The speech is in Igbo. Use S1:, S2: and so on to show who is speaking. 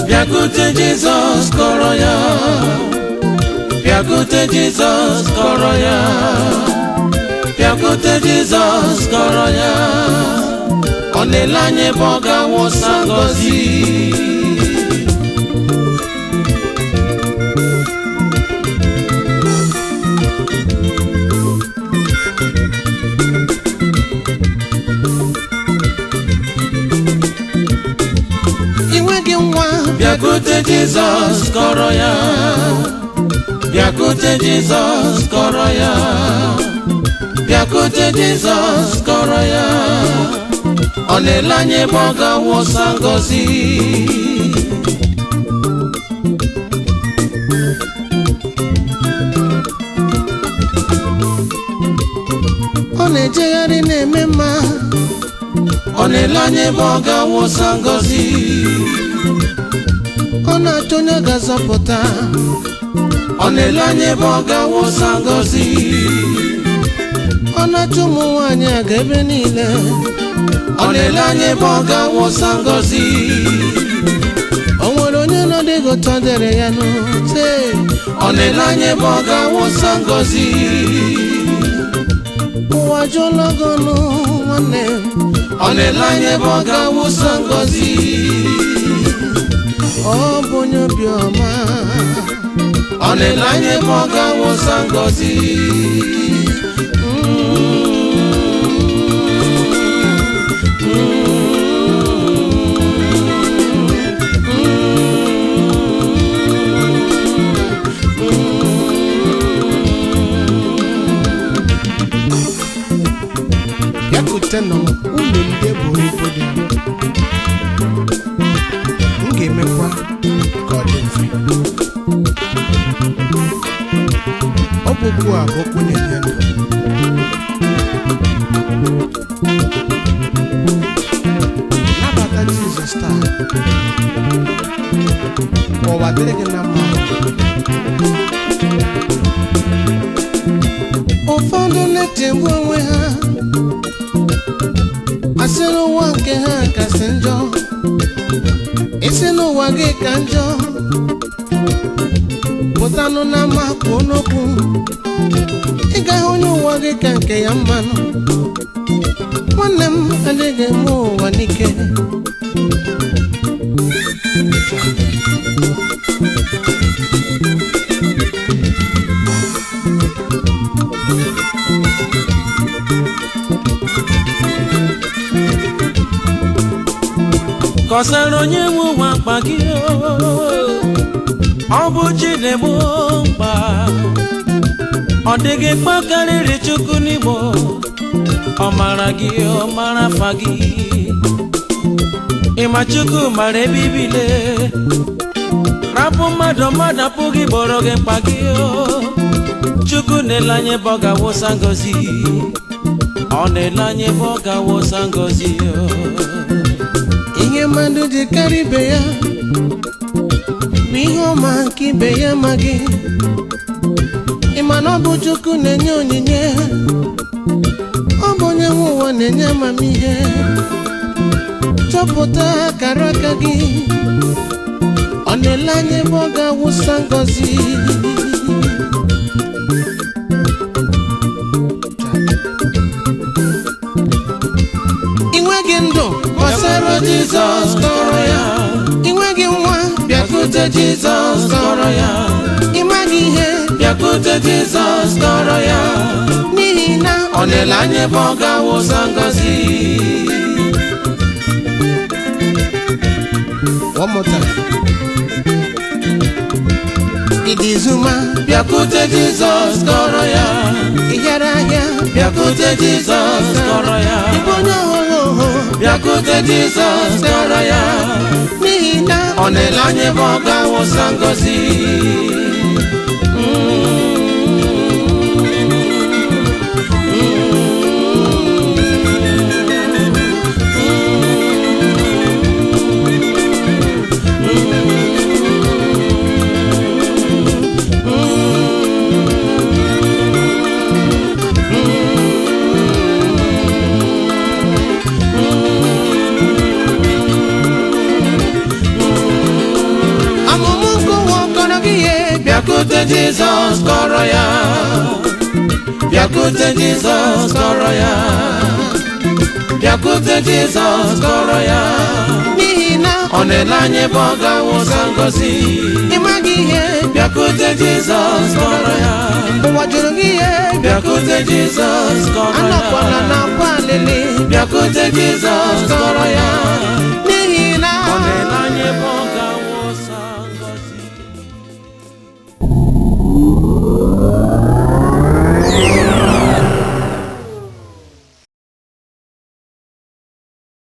S1: Bịakwute Jizọs kọrọ ya, bịakwute Jizọs kọrọ ya, bịakwute Jizọs kọrọ ya, ọ na-ele anya ebe ọ ga-awụsa ngọzi. Bịakwute Jizọs kọrọ ya, bịakwute Jizọs kọrọ ya, bịakwute Jizọs kọrọ ya, ọ na-ele anya ebe ọ ga-awụsa ngọzi.
S2: Ọ na-ejegharị na-eme mma,
S1: ọ na-ele anya ebe ọ ga-awụsa ngọzi.
S2: Ọ na-achọ onye ga-azọpụta,
S1: ọ na-ele anya ebe ọ ga-awụsa ngọzi.
S2: Ọ na-achọ ụmụ nwaanyị aga ebe niile,
S1: ọ na-ele anya ebe ọ ga-awụsa ngọzi.
S2: O nwere onye nọ dịghị ụtọ dere ya n'ute,
S1: ọ na-ele anya ebe ọ ga-awụsa ngọzi.
S2: Ụwa jụọla gị ọnụ nwanne m,
S1: ọ na-ele anya ebe ọ ga-awụsa ngọzi.
S2: Ọ bụ onye obiọma,
S1: ọ na-ele anya ebe ọ ga-awụsa ngọzi.
S2: Bịakutenụ m unu ndị eboro ibu dị arọ, m ga-emekwa ka ọ dị mfe. Ọ bụ okwu a bụ okwu na-enye ndụ. Nabata Jizọs taa, ka ụwa dịrị gị na mma. Ụfọdụ na-echegbu onwe ha, asị n'ụwa nke ha kasị njọ, isi n'ụwa gị ka njọ, pụtanụ n'ama kwuo n'okwu, ị gaghị onye ụwa gị ka nke ya mmanụ. Nwanne m adịghị eme ụwa n'ike.
S1: Kọsara onye nwe ụwa mkpa gị, ọ bụ chi na-egbo mkpa, ọ dịghị mkpa karịrị Chukwu n'Igbo, ọ mara gị, ọ mara afa gị, ịma Chukwu mara ebe ibile, rapụ mmadụ, mmadụ apụghị gboro gị mkpa gị, Chukwu na-ele anya ebe ọ ga-awụsa ngọzi, ọ na-ele anya ebe ọ ga-awụsa ngọzi.
S2: Ihe mmadụ ji karịa ibe ya bụ ihe ọma nke ibe ya amaghị. Ị ma na ọ bụ Chukwu na-enye onyinye, ọ bụ onye nwe ụwa na-enye amamihe. Chọpụta akara aka gị, ọ na-ele anya ebe ọ ga-awụsa ngọzi. Ị nweghị ndụ,
S1: Kọsara Jizọs kọrọ ya,
S2: ị nweghị nwa,
S1: bịakwute Jizọs kọrọ ya,
S2: ị maghị ihe,
S1: bịakwute Jizọs kọrọ ya,
S2: n'ihi na
S1: ọ na-ele anya ebe ọ ga-awụsa ngọzi.
S2: One more time. Ịdịzuma,
S1: Bịakwute Jizọs kọrọ ya,
S2: ị gara ahịa,
S1: bịakwute Jizọs kọrọ ya,
S2: ị bụ onye ọhụrụ,
S1: bịakwute Jizọs kọrọ ya,
S2: n'ihi na
S1: ọ Ọ na-ele anya ebe ọ ga-awụsa ngọzi.
S2: Amụmụ nke ụwa kọrọ gị ihe.
S1: Bịakwute Jizọs kọrọ ya. Bịakwute Jizọs kọrọ ya. Bịakwute Jizọs kọrọ ya.
S2: N'ihi na
S1: Ọ na-ele anya ebe ọ ga-awụsa ngọzi.
S2: Ị maghị ihe.
S1: Bịakwute Jizọs kọrọ ya.
S2: Ụwa jụrụ gị ihe.
S1: Bịakwute Jizọs kọrọ ya.
S2: Anọkwala n'akwa alili.
S1: Bịakwute Jizọs kọrọ ya.
S2: N'ihi na
S1: Ọ na-ele